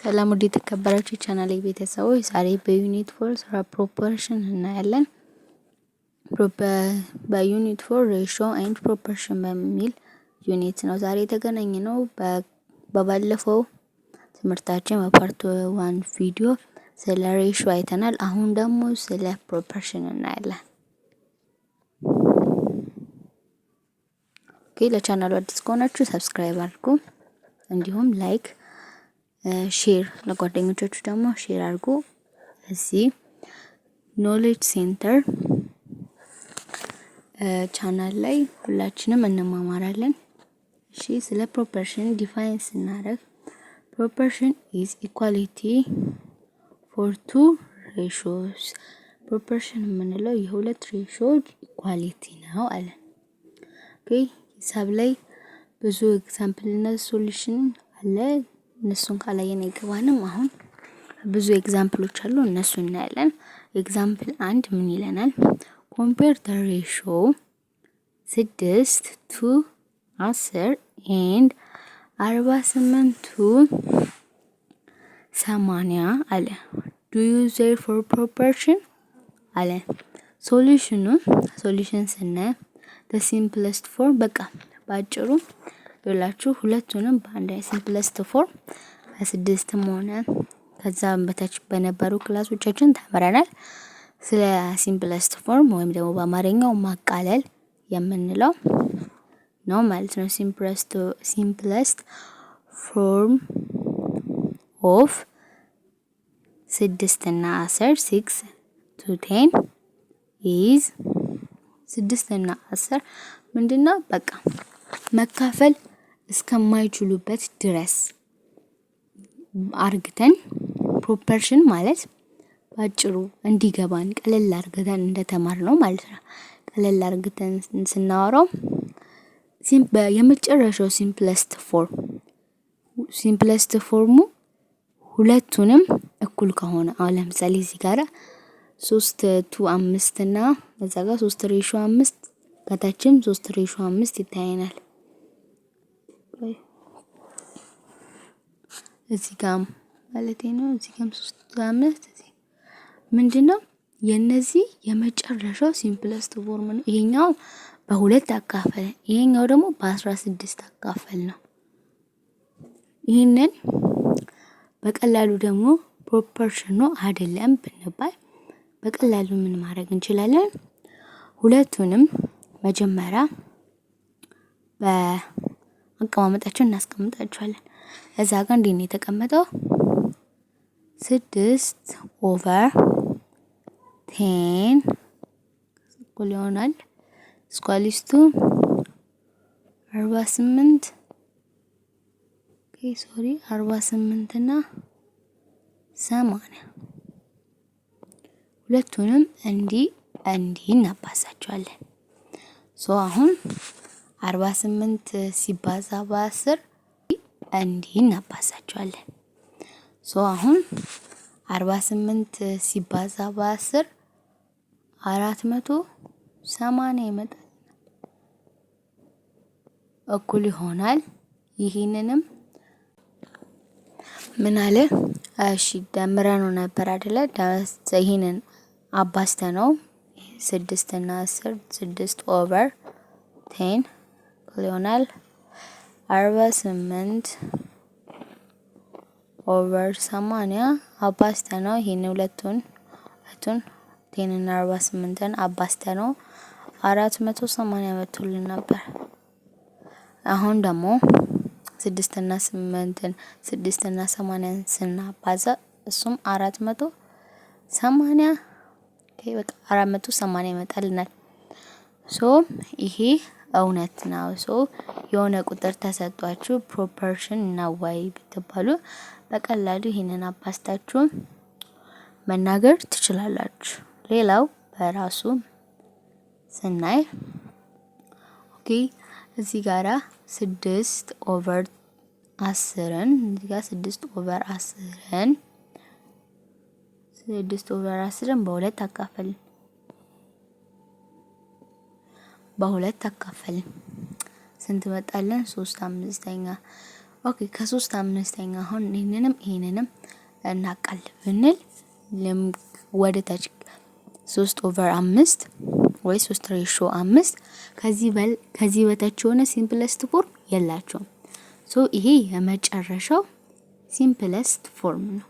ሰላም ውድ የተከበራችሁ የቻናሌ ቤተሰቦች፣ ዛሬ በ unit 4 ስለ proportion እናያለን። በ unit 4 ratio and proportion በሚል unit ነው ዛሬ የተገናኘነው። በባለፈው ትምህርታችን በ part 1 ቪዲዮ ስለ ratio አይተናል። አሁን ደግሞ ስለ proportion እናያለን። Okay፣ ለቻናሉ አዲስ ከሆናችሁ subscribe አድርጉ፣ እንዲሁም like፣ share ለጓደኞቻችሁ ደግሞ share አድርጉ። እዚህ Knowledge Center ቻናል ላይ ሁላችንም እንማማራለን። እሺ፣ ስለ proportion define ስናደርግ proportion is equality for two ratios። Proportion የምንለው የሁለት ratio ዎች equality ነው አለ። Okay፣ ሂሳብ ላይ ብዙ example እና solution አለ። እነሱን ካላየን አይገባንም። አሁን ብዙ example ኦች አሉ፣ እነሱን እናያለን። Example 1 ምን ይለናል? Compare the ratio 6 to 10 and 48 to 80 አለ። Do you therefore proportion አለ። Solution ኑ solution ስናይ the simplest form፣ በቃ ባጭሩ ብላችሁ ሁለቱንም በአንድ simplest form በስድስትም ሆነ ከዛም በታች በነበሩ class ኦቻችን ተምረናል። ስለ simplest form ወይም ደግሞ በአማርኛው ማቃለል የምንለው ነው ማለት ነው። Simplest form of 6 እና 10፣ 6 to 10 is 6 እና 10 ምንድነው? በቃ መካፈል እስከማይችሉበት ድረስ አርግተን፣ proportion ማለት በአጭሩ እንዲገባን ቀለል አርግተን እንደተማርነው ማለት ነው። ቀለል አርግተን ስናወራው የመጨረሻው simplest form ኡ ሁለቱንም እኩል ከሆነ፣ አሁን ለምሳሌ እዚህ ጋራ 3 to 5 እና እዛ ጋር 3 ratio 5፣ ከታችም 3 ratio 5 ይታየናል። እዚህ ጋም ማለቴ ነው። እዚህ ጋም 3 5 እዚህ ምንድነው? የነዚህ የመጨረሻው simplest form ነው። ይሄኛው በሁለት አካፈል፣ ይሄኛው ደግሞ በ16 አካፈል ነው። ይህንን በቀላሉ ደግሞ proportion ነው አይደለም ብንባል በቀላሉ ምን ማድረግ እንችላለን? ሁለቱንም መጀመሪያ በአቀማመጣቸው እናስቀምጣቸዋለን። እዛ ጋር እንዴት ነው የተቀመጠው? 6 over 10 እኩል ይሆናል is equals to 48፣ sorry፣ 48 እና 80። ሁለቱንም እንዲህ እንዲህ እናባዛቸዋለን። So አሁን 48 ሲባዛ በ10፣ እንዲህ እናባዛቸዋለን። So አሁን 48 ሲባዛ በ10 480 ይመጣል። እኩል ይሆናል። ይህንንም ምን አለ? እሺ፣ ደምረነው ነበር አይደለ? ይህንን አባዝተነው 6 እና 10፣ 6 over 10 ይሆናል 48 over 80። አባዝተነው ይሄን ሁለቱን 10 እና 48ን አባዝተነው 480 መጥቶልን ነበር። አሁን ደግሞ 6 እና 8ን፣ 6 እና 80ን ስናባዛ እሱም 480፣ በቃ 480 ይመጣልናል። So ይሄ እውነት ነው። So የሆነ ቁጥር ተሰጧችሁ proportion ነው ወይ ብትባሉ በቀላሉ ይሄንን አባዝታችሁ መናገር ትችላላችሁ። ሌላው በራሱ ስናይ፣ okay፣ እዚህ ጋራ 6 over 10ን፣ እዚህ ጋር 6 over 10ን፣ 6 over 10ን በሁለት አካፈልን፣ በሁለት አካፈልን፣ ስንት መጣልን? 3/5። Okay፣ ከሶስት አምስተኛ አሁን ይህንንም ይህንንም እናቃል ብንል ወደ ታች 3 over 5 ወይ 3 ratio 5 ከዚህ በታች የሆነ simplest form የላቸውም። So ይሄ የመጨረሻው simplest form ነው።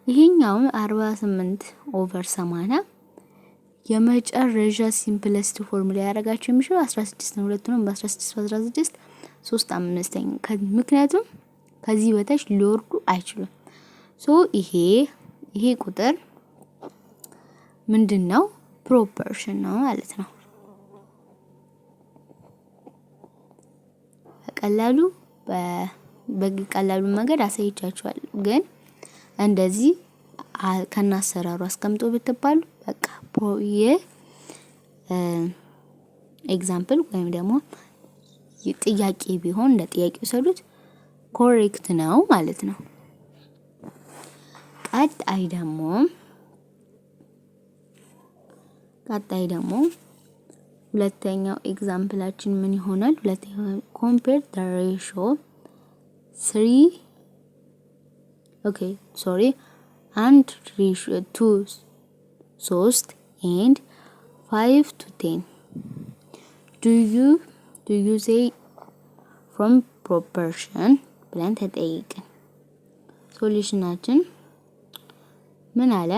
ይሄኛው 48 over 80 የመጨረሻ simplest form ሊያደርጋቸው የሚችለው 16 ነው። ሁለቱንም በ16 በ16 3/5፣ ምክንያቱም ከዚህ በታች ሊወርዱ አይችሉም። So ይሄ ቁጥር ምንድን ነው? Proportion ነው ማለት ነው። በቀላሉ መንገድ አሳይቻችኋለሁ። ግን እንደዚህ ከናሰራሩ አስቀምጦ ብትባሉ በቃ ይህ example ወይም ደግሞ ጥያቄ ቢሆን እንደ ጥያቄ ውሰዱት፣ correct ነው ማለት ነው። ቀጣይ ደግሞ ሁለተኛው example ኣችን ምን ይሆናል? ሁለተኛው compare the ratio three, okay, sorry, 1 ratio to 3 and 5 to 10. Do you say form proportion ብለን ተጠይቅን። Solution ኣችን ምን አለ?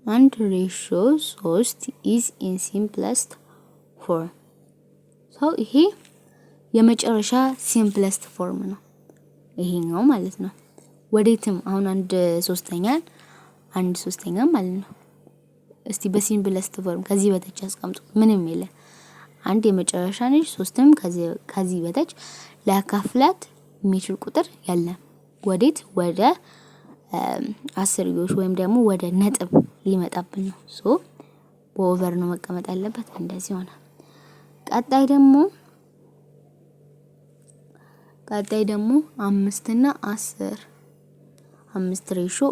1 ratio 3 is in simplest form። So ይሄ የመጨረሻ simplest form ነው ይሄኛው ማለት ነው። ወዴትም አሁን አንድ ሶስተኛ አንድ ሶስተኛ ማለት ነው። እስቲ በ simplest form ከዚህ በታች ያስቀምጡ። ምንም የለ፣ አንድ የመጨረሻ ነች። ሶስትም ከዚህ በታች ሊያካፍላት የሚችል ቁጥር የለም። ወዴት? ወደ አስርዮሽ ወይም ደግሞ ወደ ነጥብ ሊመጣብን ነው። So በ over ነው መቀመጥ ያለበት። እንደዚህ ሆነ። ቀጣይ ደግሞ 5 እና 10፣ 5 ratio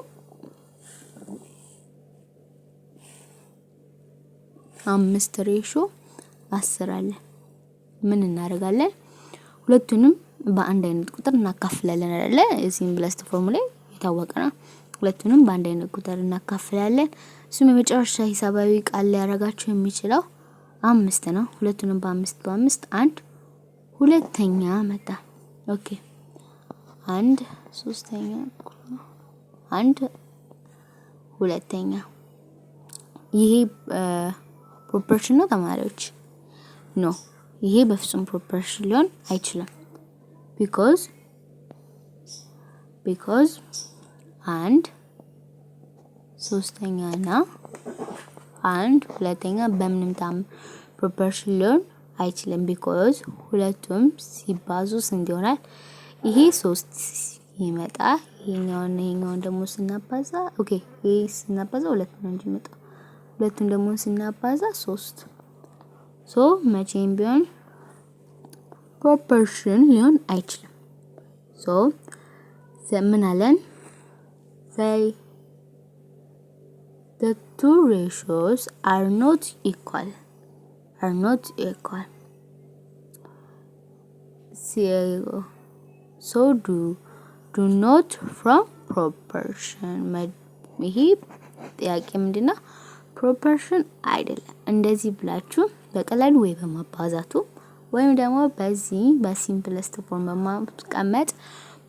5 ratio 10 አለ። ምን እናደርጋለን? ሁለቱንም በአንድ አይነት ቁጥር እናካፍላለን አይደለ? Simplest form ላይ የታወቀ ነው። ሁለቱንም በአንድ አይነት ቁጥር እናካፍላለን። እሱም የመጨረሻ ሂሳባዊ ቃል ሊያደርጋቸው የሚችለው አምስት ነው። ሁለቱንም በአምስት በአምስት 1/2 መጣ። Okay፣ 1/3፣ 1/2። ይሄ proportion ነው ተማሪዎች? No፣ ይሄ በፍጹም proportion ሊሆን አይችልም። Because 1/3 እና 1/2 በምንም ታም proportion ሊሆን አይችልም። Because ሁለቱም ሲባዙ ስንት ይሆናል? ይሄ ሶስት ይመጣ፣ ይሄኛውን ደግሞ ስናባዛ፣ okay፣ ይሄ ስናባዛ ሁለት ነው እንጂ ይመጣ፣ ሁለቱን ደግሞ ስናባዛ ሶስት። So መቼም ቢሆን proportion ሊሆን አይችልም። So ምን አለን? The two ratios are not equal, are not equal, so do not form proportion። ይሄ ጥያቄ ምንድነው? Proportion አይደለም። እንደዚህ ብላችሁ በቀላሉ ወይ በማባዛቱ ወይም ደግሞ በዚህ በ simplest form በማስቀመጥ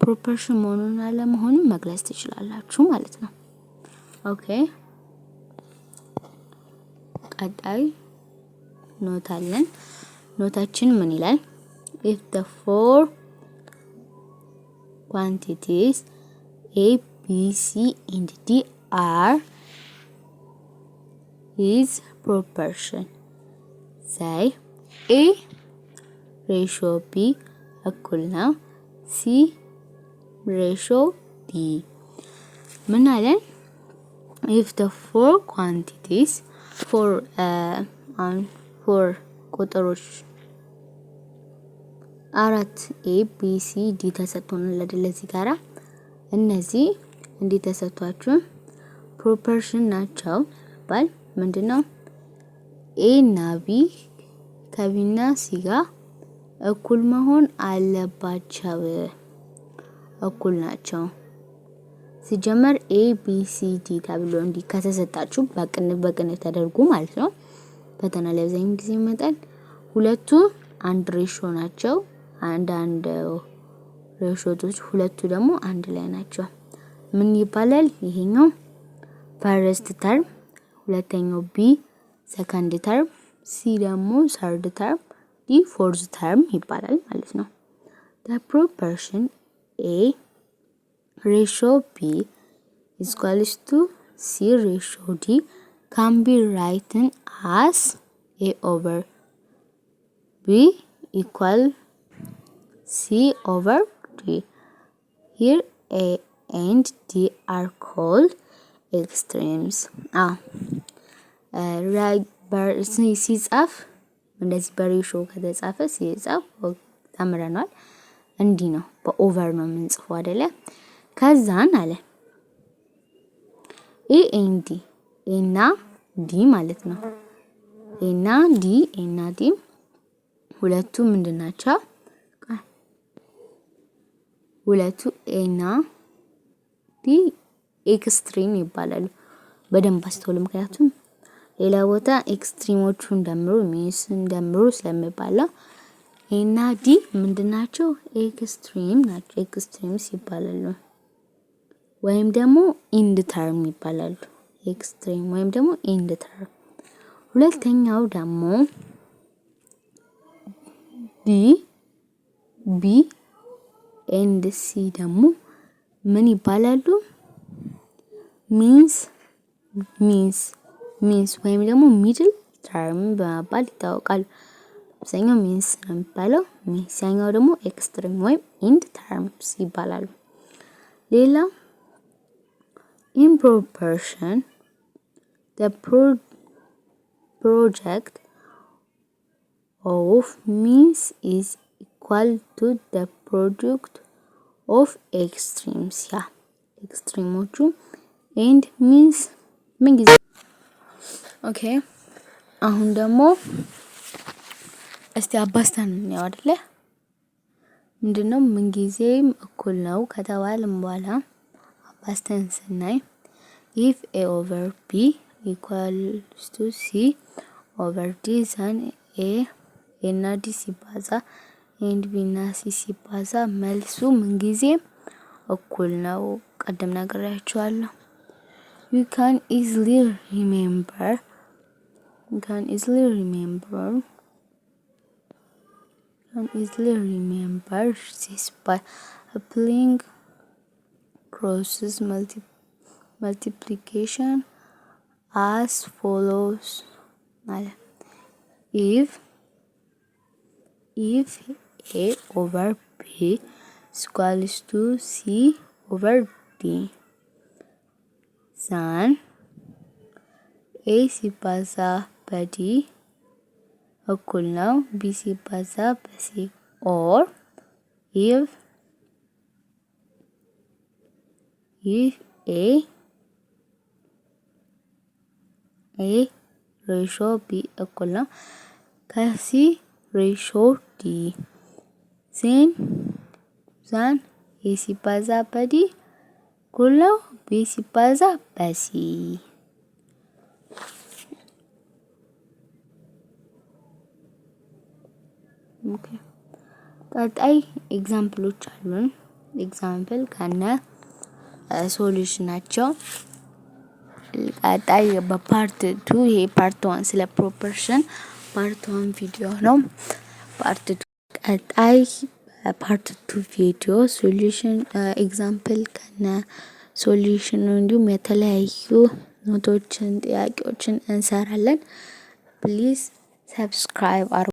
proportion መሆኑን አለመሆኑን መግለጽ ትችላላችሁ ማለት ነው። Okay፣ ቀጣይ note አለን። Note ኣችን ምን ይላል? If the four quantities A, B, C and D are is proportion, say A ratio B እኩል ነው C ratio D። ምን አለን? If the four quantities, four four ቁጥሮች አራት A, B, C, D ተሰጥቶናል አይደለ? እዚህ ጋራ እነዚህ እንዲህ ተሰጥቷችሁ proportion ናቸው ባል ምንድነው? A እና B ከ B እና C ጋር እኩል መሆን አለባቸው። እኩል ናቸው። ሲጀመር A B C D ተብሎ እንዲህ ከተሰጣችሁ በቅንፍ በቅንፍ ተደርጎ ማለት ነው። ፈተና ላይ አብዛኛውን ጊዜ ይመጣል። ሁለቱ አንድ ratio ናቸው። አንድ አንድ ratio ዎች፣ ሁለቱ ደግሞ አንድ ላይ ናቸው። ምን ይባላል? ይሄኛው first term፣ ሁለተኛው B second term፣ C ደግሞ third term፣ D fourth term ይባላል ማለት ነው። The proportion A ratio B is equals to C ratio D can be written as A over B equal C over D. Here A and D are called extremes. ሲጻፍ እንደዚህ በ ratio ከተጻፈ ሲጻፍ ተምረናል። እንዲህ ነው፣ በ over ነው የምንጽፈው አይደለ? ከዛን አለ A and D፣ A እና D ማለት ነው። A እና D፣ A እና D ሁለቱ ምንድን ናቸው? ሁለቱ A እና D extreme ይባላሉ። በደንብ አስተውሉ፣ ምክንያቱም ሌላ ቦታ extreme ኦቹን ደምሩ means ን ደምሩ ስለሚባለው A እና D ምንድን ናቸው? Extreme ናቸው። Extremes ይባላሉ። ወይም ደግሞ end term ይባላሉ። Extreme ወይም ደግሞ end term። ሁለተኛው ደግሞ D፣ B and C ደግሞ ምን ይባላሉ? Means ወይም ደግሞ middle term በመባል ይታወቃሉ። አብዛኛው means ነው የሚባለው። Means ያኛው ደግሞ extreme ወይም end terms ይባላሉ። ሌላ in proportion the product of means is equal to the product of extremes። ያ extreme ኦቹ and means ምን ጊዜ። Okay፣ አሁን ደግሞ እስቲ አባዝተን እንየው አይደለ? ምንድነው ምንጊዜም እኩል ነው ከተባለም በኋላ አባዝተን ስናይ if A over B equals to C over D, then A እና D ሲባዛ and B እና C ሲባዛ መልሱ ምንጊዜም እኩል ነው። ቀደም ነግሬያችኋለሁ። You can easily remember this by applying cross multiplication as follows ማለት if A over B is equals to C over D, then A ሲባዛ በ D እኩል ነው B ሲባዛ በ C, or if A ratio B እኩል ነው ከ C ratio D, then A ሲባዛ በ D እኩል ነው B ሲባዛ በ C። Okay፣ ቀጣይ example ኦች አሉን። Example ከነ solution ናቸው። ቀጣይ በ part two፣ ይሄ part one ስለ proportion part one ቪዲዮ ነው። Part two ቀጣይ part two ቪዲዮ solution example ከነ solution ኑ እንዲሁም የተለያዩ note ኦችን ጥያቄዎችን እንሰራለን። Please subscribe አድርጉ።